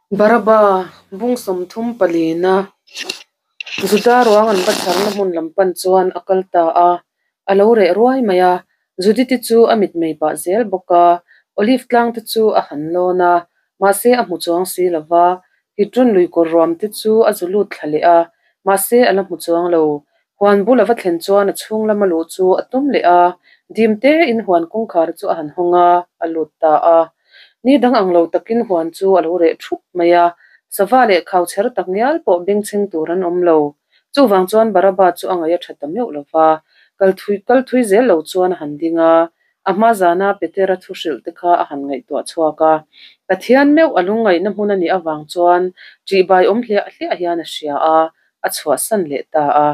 Baraba bung 34na Juda ruang an va chharna hmun lam pan chuan a kal ta a, a lo reh ruai mai a. Judith-i chu a mitmei pah zel bawk a, Olive tlang te chu a han lawn a, mahse a hmu chuang si lo va, Kidron lui kawr ruam te chu a zu lut thla leh a, mahse a la hmu chuang lo. Huan bul a va thlen chuan a chhung lama luh chu a tum leh a, dim tein huan kawngkhar chu a han hawng a, a lut ta a. Ni dang ang lo takin huan chu a lo reh thup mai a, sava leh khau chher tak ngial pawh bengchheng tur an awm lo. Chuvang chuan Baraba chu a ngaih a tha ta meuh lo va, kal thui kal thui zel lo chuan a han ding a, a hma zana Petera thu hrilh te kha a han ngaihtuah chhuak a. Pathian meuh a lungngaihna hmun a nih avang chuan ṭihbai awm hliah hliah hian a hria a, a chhuahsan leh ta a.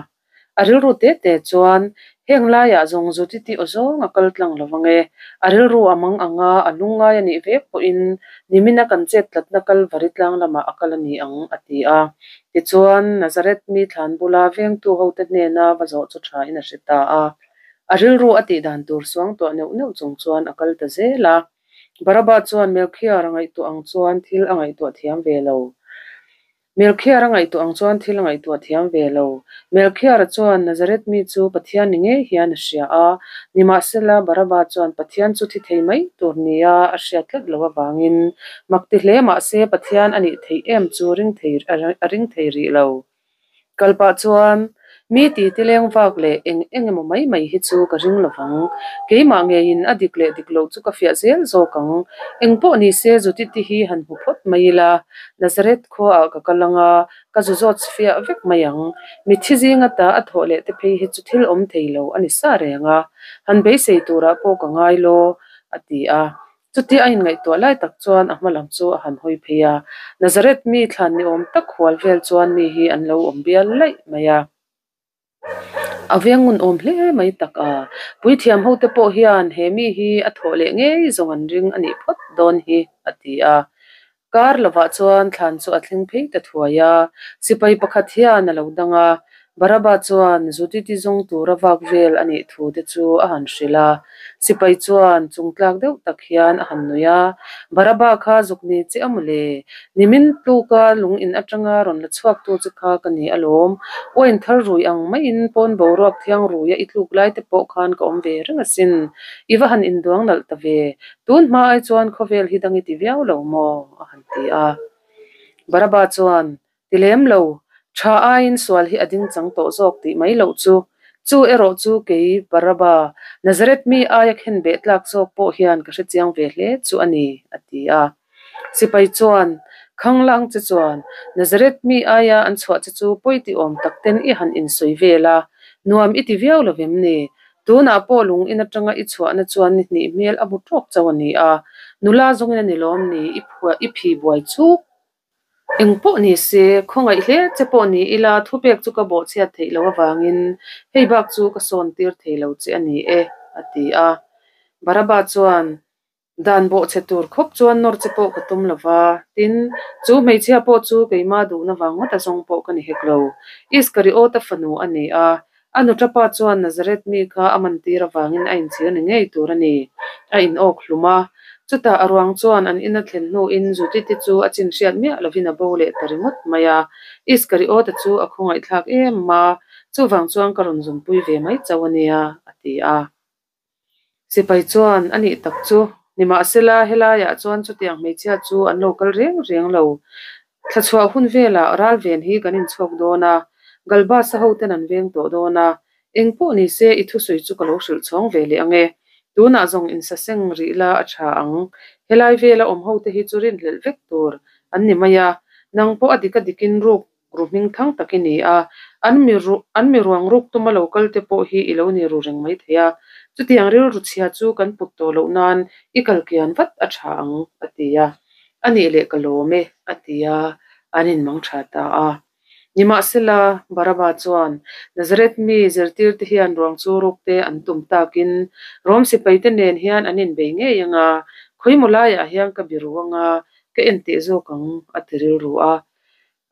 A rilru te te chuan, Heng laiah zawng Judith-i aw zawng a kal tlang lo vang e. A rilru a mang ang a, a lungngai a nih vek pawhin nimina kan chet tlatna Kalvari tlang lamah a kal a ni ang, a ti a. Tichuan, Nazareth mi thlan bula vengtu hote hnena va zawh chu thain a hre ta a. A rilru a tih dan tur suangtuah neuh neuh chung chuan a kal ta zel a. Baraba chuan Melchior a ngaihtuah ang chuan thil a ngaihtuah thiam ve lo. Melchior a ngaihtuah ang chuan thil a ngaihtuah thiam ve lo. Melchior-a chuan Nazareth mi chu Pathian ni ngei hian a hria a, nimahsela Baraba chuan Pathian chu thi thei mai tur nia a hriat tlat loh avangin mak ti hle mahse Pathian a nih theih em chu ring thei a ring thei rih lo. Kal pah chuan, Mi ti ti leng vak leh eng eng emaw mai mai hi chu ka ring lo vang. Keimah ngeiin a dik leh dik loh chu ka fiah zel zawk ang. Eng pawh ni se Judith-i hi han hmu phawt mai ila, Nazareth khuaah ka kal ang a, ka zu zawt fiah vek mai ang. Mitthi zinga ta a thawh leh te phei hi chu thil awm thei lo a ni sa reng a, han beisei turah pawh ka ngai law, a ti a. Chuti a inngaihtuah lai tak chuan a hma lam chu a han hawi phei a, Nazareth mi thlan ni awm tak hual vel chuan mi hi an lo awm bial laih mai a. A veng ngun awm hle mai tak a, puithiam ho te pawh hian he mi hi a thawh leh ngei zawng an ring a nih phawt dawn hi, a ti a. Kar lovah chuan thlan chu a thleng phei ta thuai a, sipai pakhat hian a lo dang a, Baraba chuan Judith-i zawng tura vak vel a nih thu te chu a han hrilh a, sipai chuan chungtlak deuh tak hian a han nui a, Baraba kha zuk ni che a mawle, nimin tluka lung in atanga rawn la chhuak tu che kha ka ni alawm, uain thar rui ang maiin pawn boruak thiang ruia i tluk lai te pawh khan ka awm ve reng asin, i va han induang nalh ta ve, Tun hma ai chuan khawvel hi dang i ti viau lo maw? a han ti a. Baraba chuan, Ti lem lo, tha aiin sual hi a ding chang tawh zawk tih mai loh chu. Chu erawh chu kei Baraba, Nazareth mi aia khen beh tlak zawk pawh hian ka hrechiang ve hle chu a ni, a ti a. Sipai chuan, Khanglang che chuan, Nazareth mi aia an chhuah che chu pawi ti awm tak ten i han insawi vel a, nuam i ti viau lo vem ni? Tunah pawh lung in atanga i chhuahna chuan ni hnih hmel a hmu tawk chauh a ni a, nula zawngin a ni lawm ni i phuah i phi buai chuk. Eng pawh ni se, khawngaih hle che pawh ni ila thupek chu ka bawhchhiat theih loh avangin hei bak chu ka sawn tir thei lo che a ni e, a ti a. Baraba chuan. Dan bawhchhe tur khawp chuan nawr che pawh ka tum lo va, tin, chu hmeichhia pawh chu keimah duhna vang ngawt a zawng pawh ka ni hek lo. Iskariota fanu a ni a, a nuṭapa chuan Nazareth mi kha a mantir avangin a inchhir ni ngei tur a ni. A inawk hlum a, chutah a ruang chuan an ina thlen hnuin Judith-i chu a chin hriat miah lovin a bo leh ta ringawt mai a. Iskariota chu a khawngaihthlak em a, chuvang chuan ka rawn zunpui ve mai chauh a nia, a ti a. Sipai chuan a nih tak chu. Nimahsela, helaiah chuan chutiang hmeichhia chu an lo kal reng reng lo. Thlachhuah hun velah ralven hi kan inchhawk dawn a, Galbasa hoten an veng tawh dawn a. Eng pawh ni se i thusawi chu ka lo hrilh chhawng ve leh ang e. Tunah zawng insaseng rih la a tha ang. Helai vela awm hote hi chu rinhlelh vek tur an ni mai a, nang pawh a dik a dikin ruk ru hming thang tak i ni a, an mi ru an mi ruang ruk tuma lo kal te pawh hi i lo ni ru reng mai thei a, chutiang rilru chhia chu kan put tawh loh nan i kal kian vat a tha ang, a ti a. A nih leh ka lawm e, a ti a, an inmang tha ta a. Nimahsela, Baraba chuan, Nazareth mi zirtirte hian ruang chu ruk te an tum takin Rom sipaite nen hian an inbei ngei ang a, khawimaw laiah hian ka biru ang a, ka enteh zawk ang, a ti rilru a.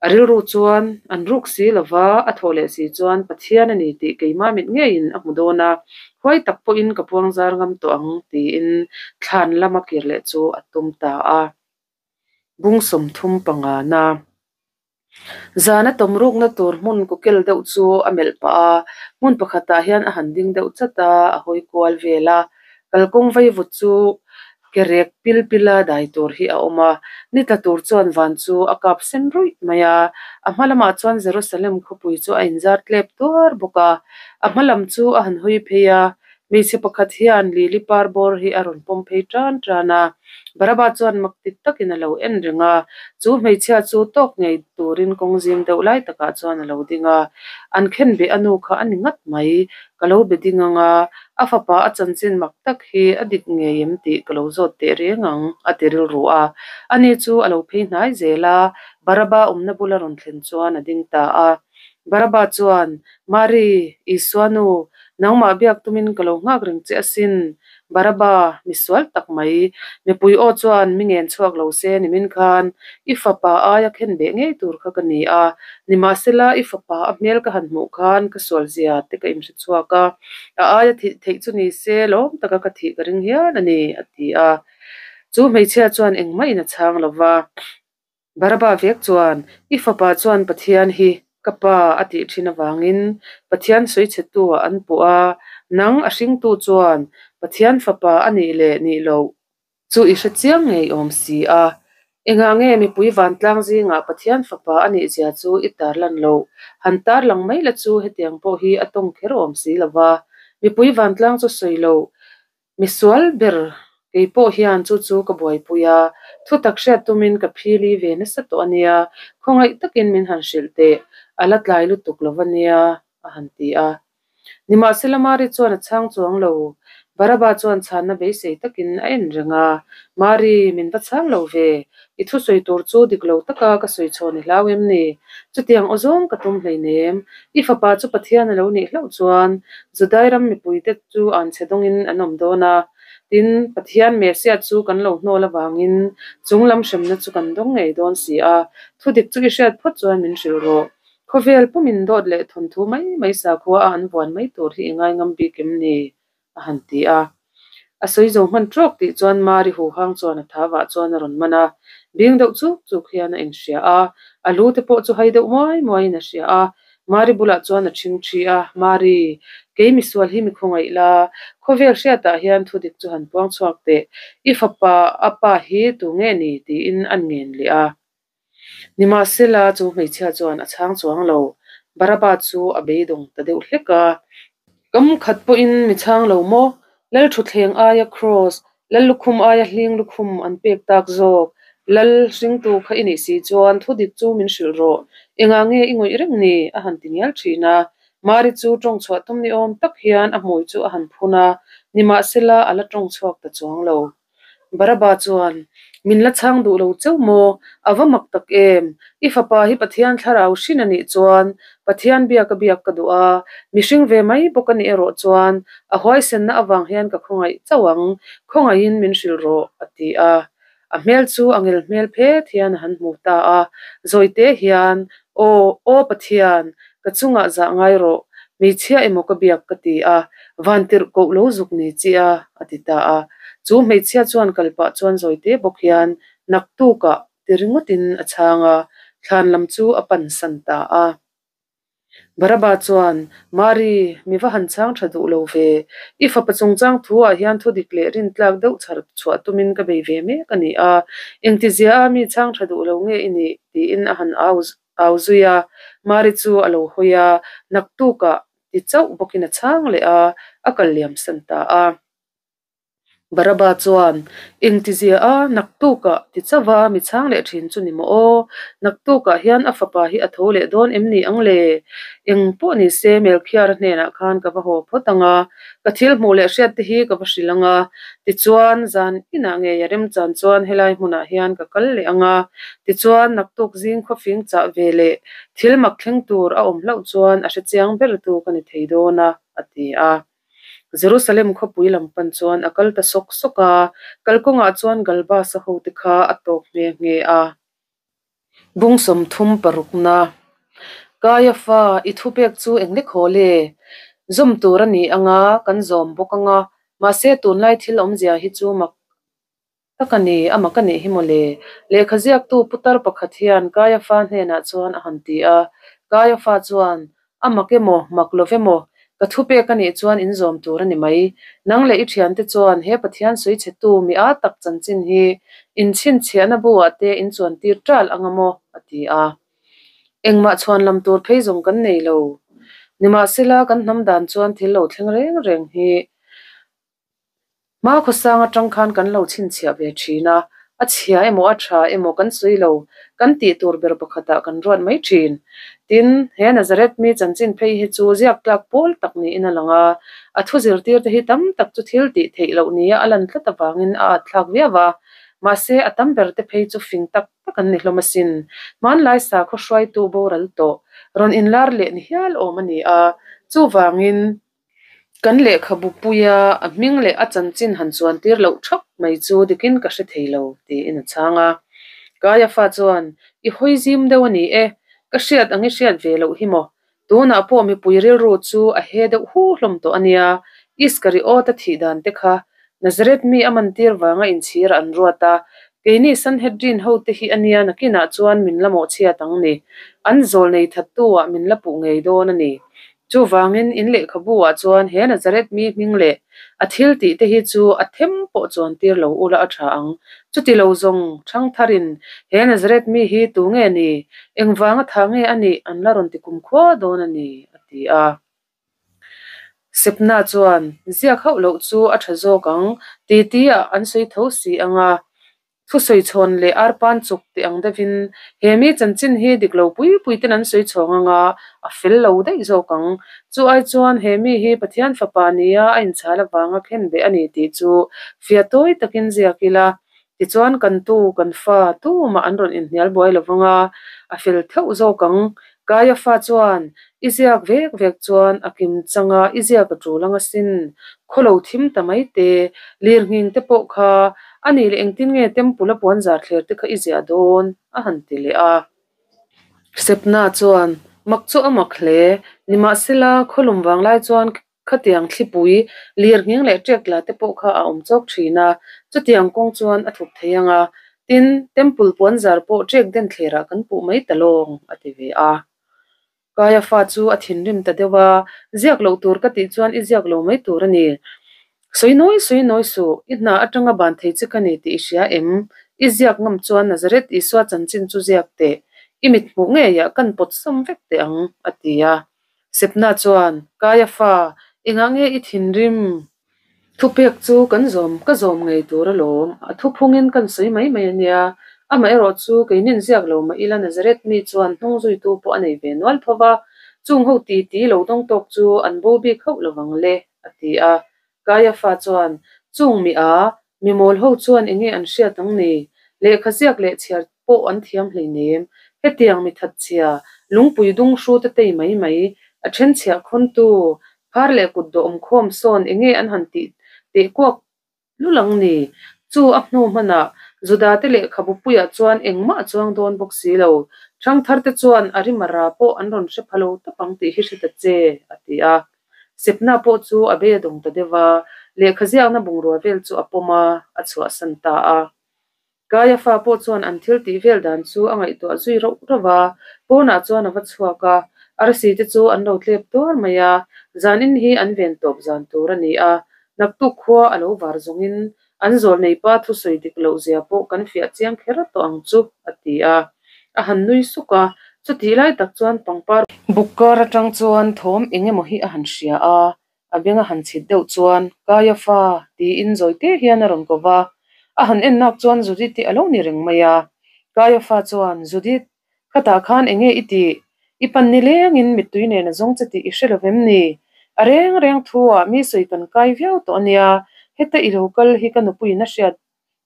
A rilru chuan an ruk si lova, a thawh leh si chuan Pathian a ni tih keimah mit ngeiin a hmu dawn a, huai tak pawhin ka puangzar ngam tawh ang tiin thlan lama kir leh chu a tum ta a. Bung 35 na. Zana tawmrukna tur hmun kawkel deuh chu a melh pah a, hmun pakhatah hian a han ding deuh chat a, a hawi kual vel a, kalkawng vaivut chu ke rek pil pila dai tur hi a awm a, ni tla tur chuan van chu a kap sen ruih mai a, a hma lamah chuan Jerusalem khawpui chu a inzar tlep tuar bawk a, a hma lam chu a han hawi phei a, Hmeichhe pakhat hian lili par bawr hi a rawn pawm phei tan tan a, Baraba chuan mak ti takin a lo en reng a, chu hmeichhia chu tawk ngei turin kawng zim deuh lai takah chuan a lo ding a, an khenbeh a nu kha a ni ngat mai, ka lo be ding ang a, a fapa a chanchin mak tak hi a dik ngei em tih ka lo zawt teh reng ang a ti rilru a, ani chu a lo phei hnai zel a, Baraba awmna bula rawn thlen chuan a ding ta a. Baraba chuan, Mari, Isua nu, nangmah biak tumin ka lo nghak reng che asin. Baraba, misual tak mai, mipui aw chuan mi ngen chhuak lo se nimin khan i fapa aia khen beh ngei tur kha ka ni a, nimahsela i fapa a hmel ka han hmuh khan ka sual zia te ka inhre chhuak a, a aia thih theih chu ni se lawm taka ka thih ka ring hial a ni, a ti a. Chu hmeichhia chuan engmah in a chhang lo va. Baraba vek chuan, I fapa chuan Pathian hi ka pa a tih thin avangin Pathian sawichhetu-ah an puh a, nang a hringtu chuan Pathian fapa a nih leh nih loh chu i hre chiang ngei awm si a. Engah nge mipui vantlang zingah Pathian fapa a nih zia chu i tarlan loh? Han tarlang mai la chu hetiang pawh hi a tawng kher awm si lo va. Mipui vantlang chu sawi loh Misual ber kei pawh hian chu chu ka buaipui a, thutak hriat tumin ka phili ve nasa tawh a nia, khawngaih takin min han hrilh teh, a la tlai lutuk lo va nia, a han ti a. Nimahsela Mari chuan a chhang chuang lo, Baraba chuan chhanna beisei takin a en reng a, Mari, min va chhang lo ve, i thusawi tur chu dik lo taka ka sawi chhawn i hlau em ni? Chutiang aw zawng ka tum hleinem, i fapa chu Pathian a lo nih hlauh chuan Judai ram mipuite chu an chhe dawngin an awm dawn a, tin, Pathian Messiah chu kan lo hnawl avangin chung lam hremna chu kan dawng ngei dawn si a, thudik chu i hriat phawt chuan min hrilh rawh. Khawvel pumin dawt leh thawnthu mai mai sakhua a an vuan mai tur hi i ngaingam bik em ni? a han ti a. A sawi zo hman trawk tih chuan Mari huhang chuan a thavah chuan a rawn man a, bing deuh chuk chuk hian a inhria a, a lu te pawh chu hai deuh muai muaiin a hria a. Mari bulah chuan a ṭhing ṭhi a, Mari, kei misual hi mi khawngaih la, khawvel hriatah hian thudik chu han puang chhuak teh, i fapa a pa hi tu nge ni? tiin a ngen leh a. Nimahsela, chu hmeichhia chuan a chhang chuang lo. Baraba chu a beidawng ta deuh hlek a. Kam khat pawhin mi chhang lo maw? Lal thutthleng aia kraws, lal lukhum aia hling lukhum an pek tak zawk. Lal hringtu kha i nih si chuan thudik chu min hrilh rawh. Engah nge i ngawih reng ni? a han ti ngial thin a. Mari chu tawng chhuah tum ni awm tak hian a hmui chu a han phun a, nimahsela a la tawng chhuak ta chuang lo. Baraba chuan, Min la chhang duh lo cheu maw? A va mak tak em! I fapa hi Pathian thlarau hrin a nih chuan Pathian biak a biak ka duh a, mihring ve mai bawk a nih erawh chuan a huaisenna avang hian ka khawngaih chauh ang, khawngaihin min hrilh rawh, a ti a. A hmel chu a ngel hmel phet hian a han hmu ta a, zawite hian, Aw, aw Pathian, ka chungah zah ngai rawh, hmeichhia emaw ka biak ka ti a, vantirh koh lo zuk ni chi a, a ti ta a. Chu hmeichhia chuan kal pah chuan zawite bawk hian naktukah ti ringawtin a chhang a, thlan lam chu a pan san ta a. Baraba chuan, Mari, mi va han chhang tha duh lo ve. I fapa chungchang thu-ah hian thudik leh rintlak deuh chhar chhuah tumin ka bei ve mek a ni a. Engtizia a mi chhang tha duh lo nge i nih? tiin a han au au zui a. Mari chu a lo hawi a, naktukah ti chauh bawkin a chhang leh a, a kal liam san ta a. Baraba chuan, Engtizia a, naktukah ti chauh a, mi chhang leh thin chu ni maw aw? Naktukah hian a fapa hi a tho leh dawn em ni ang le? Eng pawh ni se Melkhiara hnenah khan ka va haw phawt ang a, ka thil hmuh leh hriat te hi ka va hrilh ang a. Tichuan, zan inah ngei a remchan chuan helai hmunah hian ka kal leh ang a. Tichuan, naktuk zing khawfing chah ve leh thil mak thleng tur a awm hlauh chuan a hrechiang ber tu ka ni thei dawn a, a ti a. Jerusalem khawpui lam pan chuan a kal ta sawk sawk a, kalkawngah chuan Galbasa hote kha a tawk nghe nghe a. Bung 36na Kaiafa, i thupek chu eng lek haw le? Zawm tur a ni anga, kan zawm bawk anga, mahse tunlai thil awmzia hi chu mak. tak a ni, a mak a nih hi maw le. Lehkha ziaktu putar pakhat hian Kaiafa hnenah chuan a han ti a. Kaiafa chuan, A mak emaw, mak lo emaw, ka thupek a nih chuan in zawm tur a ni mai. Nang leh i thiante chuan he Pathian sawi chhetu mi â tak chanchin hi in chhinchhiahna bu-ah te in chuantir ṭal ang a maw? a ti a. Engmah chhuan lam tur phei zawng kan nei lo. Nimahsela, kan hnam dan chuan thil lo thleng reng reng hi Hma khawsang atang khan kan lo chhinchhiah ve thin a, a chhia emaw a tha emaw kan sawi lo, kan tih tur ber pakhatah kan ruat mai thin. Tin, he Nazareth mi chanchin phei hi chu ziak tlak pawl tak niin a lang a, a thu zirtirte hi tam tak chu thil tih theih loh nia a lan tlat avangin a at thlak viau a, mahse a tam berte phei chu fing tak tak an ni hlawm asin. Hmanlai sakhaw hruaitu boral tawh rawn inlar leh ni hial awm a ni a, chuvangin, Kan lehkhabu puia a hming leh a chanchin han chuan tir loh thap mai chu dikin ka hre thei lo, tiin a chhang a. Kaiafa chuan, I hawi zim deuh a ni e, ka hriat ang i hriat ve loh hi maw? Tunah pawh mipui rilru chu a he deuh hu hlawm tawh a nia, Iskariot-a thih dan te kha Nazareth mi a man tir vanga inchhir an ruat a, keini Sanhedrin hote hi a nia nakinah chuan min la mawhchhiat ang ni. An zawl nei thattu ah min la puh ngei dawn a ni. Chuvangin in lehkhabu ah chuan he Nazareth mi hming leh a thil tih te hi chu a them pawh chuan tir lo ula a tha ang. Chuti lo zawng thangtharin he Nazareth mi hi tu nge ni, engvanga tha nge a nih an la rawn ti kumkhua dawn a ni, a ti a. Sebna chuan, Ziak hauh loh chu a tha zawk ang, ti ti-ah an sawi tho si ang a. Thusawi chhawn leh arpan chuk tih ang deuhin he mi chanchin hi dik lo pui pui ten an sawi chhawng ang a, a fel lo daih zawk ang. Chu ai chuan he mi hi Pathian fapa nia a inchhal avanga khen beh a ni tih chu fiah tawi takin ziak ila, tichuan kan tu, kan fa, tumah an rawn inhnial buai lo vang a, a fel theuh zawk ang. Kaiafa chuan, I ziak vek vek chuan a kim chang a, i ziak a tul ang asin. Khaw lo thim ta mai te, lirnghing te pawh kha a nih leh engtin nge temple a puan zar thler te kha i ziah dawn? a han ti leh a. Sepna chuan, Mak chu a mak hle. Nimahsela, khawlum vang lai chuan khatiang thlipui, lirnghing leh ṭek tla te pawh kha a awm chawk ṭhin a, chutiang kawng chuan a thup thei ang a. Tin, temple puan zar pawh ṭek den thlerah kan puh mai ta lawng, a ti ve a. Kaiafa chu a thinrim ta deuh a, Ziak loh tur ka tih chuan i ziak lo mai tur a ni. Sawi nawi sawi nawi suh, i hna atanga ban thei che ka ni tih i hria em? I ziak ngam chuan Nazareth Isua chanchin chu ziak teh, i mit hmuh ngeiah kan pawt sawm vek teh ang, a ti a. Sebna chuan, Kaiafa, engah nge i thinrim? Thupek chu kan zawm, ka zawm ngei tur alawm. A thuphungin kan sawi mai mai a nia. Amaherawh chu keinin ziak lo mah ila Nazareth mi chuan hnung zuitu pawh a nei ve nual tho va, chung ho ti ti lo dawng tawk chu an bo bik hauh lo vang le, a ti a. Kaiafa chuan, Chung mi a, mi mawl ho chuan enge an hriat ang ni? Lehkha ziak leh chhiar pawh an thiam hleinem. Hetiang mi thatchhia, lungpui dung hru te tei mai mai, a then chhiah khawntu, phar leh kut dawh awmkhawm sawn enge an han tih teh kuak lul ang ni? Chu a hnu hmanah Judate lehkhabu puiah chuan engmah a chuang dawn bawk si lo. Thangtharte chuan a rim a ra pawh an rawn hre pha lo tawp ang tih hi hre ta che, a ti a. Sepna pawh chu a bei a dawng ta deuh a, lehkha ziakna bungrua vel chu a pawm a, a chhuahsan ta a. Kaiafa pawh chuan an thil tih vel dan chu a ngaihtuah zui rauh rauh a, pawnah chuan a va chhuak a, arsi te chu an lo tlep tuar mai a, zanin hi an ven tawp zan tur a ni a, naktuk khua a lo var zawngin an zawl nei pa thusawi dik loh zia pawh kan fiah chiang kher tawh ang chu, a ti a, a han nui suk a, chutih lai tak chuan pangpar buk kar atang chuan thawm eng emaw hi a han hria a, A beng a han chhit deuh chuan, Kaiafa, tiin zawi te hian a rawn ko va. A han en nak chuan Judith hi a lo ni reng mai a. Kaiafa chuan, Judith, khatah khan eng nge i tih? I pan ni lengin mittui nen a zawng che tih i hre lo vem ni? A reng reng thu ah mi sawi kan kai viau tawh a nia, heta i lo kal hi ka nupuiin a hriat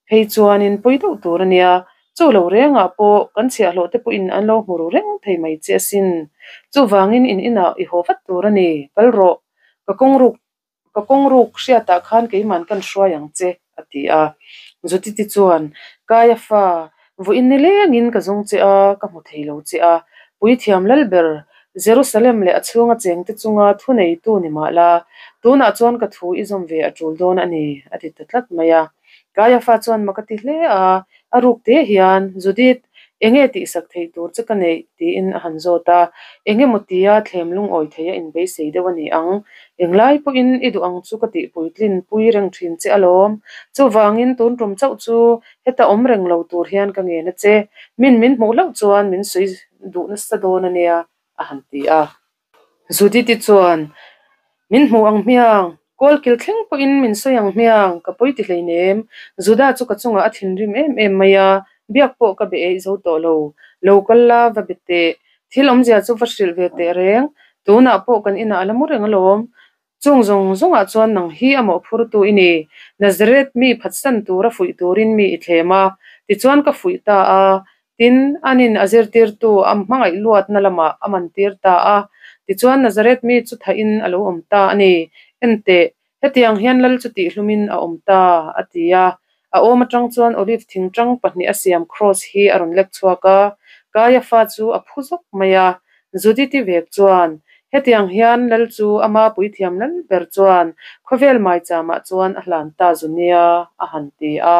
Phei chuanin pawi deuh tur a nia, chu lo rengah pawh kan chhiahhlawh te pawhin an lo hmu ru reng thei mai che asin. Chuvangin in inah i haw vat tur a ni, kal rawh. Ka kawng ruk ka kawng ruk hriatah khan keiman kan hruai ang che, a ti a. Judith-i chuan, Kaia fa, vawiin ni lengin ka zawng che a, ka hmu thei lo che a. Puithiam Lalber, Jerusalem leh a chhunga chengte chunga thuneitu ni mah la, tunah chuan ka thu i zawm ve a tul dawn a ni, a ti ta tlat mai a. Kaiafa chuan mak a ti hle a, a ruk te hian, Judith, enge tihsak theih tur che ka neih? tiin a han zawt a. Eng emaw tia thlem lungawi thei a inbeisei deuh a ni ang. Englai pawhin i duh ang chu ka tihpui tlin pui reng thin che alawm. Chuvangin tun tum chauh chu heta awm reng lo tur hian ka ngen a che. Min min hmuh hlauh chuan min sawi duh nasa dawn a nia, a han ti a. Judith-i chuan, Min hmuh ang hmiang, kawlkil thleng pawhin min sawi ang hmiang, ka pawi ti hleinem. Judah chu ka chungah a thinrim em em mai a, biak pawh ka be eih zo tawh lo. Lo kal la, va be teh. Thil awmzia chu va hrilh ve teh reng. Tunah pawh kan inah a la mu reng alawm. Chung zawng zawngah chuan nang hi a mawhphurtu i ni. Nazareth mi phatsan tura fuih turin mi i thlem a, tichuan ka fuih ta a. Tin, anin a zirtirtu a hmangaih luatna lamah a mantir ta a. Tichuan Nazareth mi chu thahin a lo awm ta a ni. Enteh, hetiang hian lal chu tihhlumin a awm ta, a ti a. A awm atang chuan olive thingtang pahnih a siam kraws hi a rawn lek chhuak a, Kaiafa chu a phu zawk mai a. Judith-i vek chuan, Hetiang hian lal chu ama puithiam lal ber chuan khawvel maichamah chuan a hlan ta zu nia, a han ti a.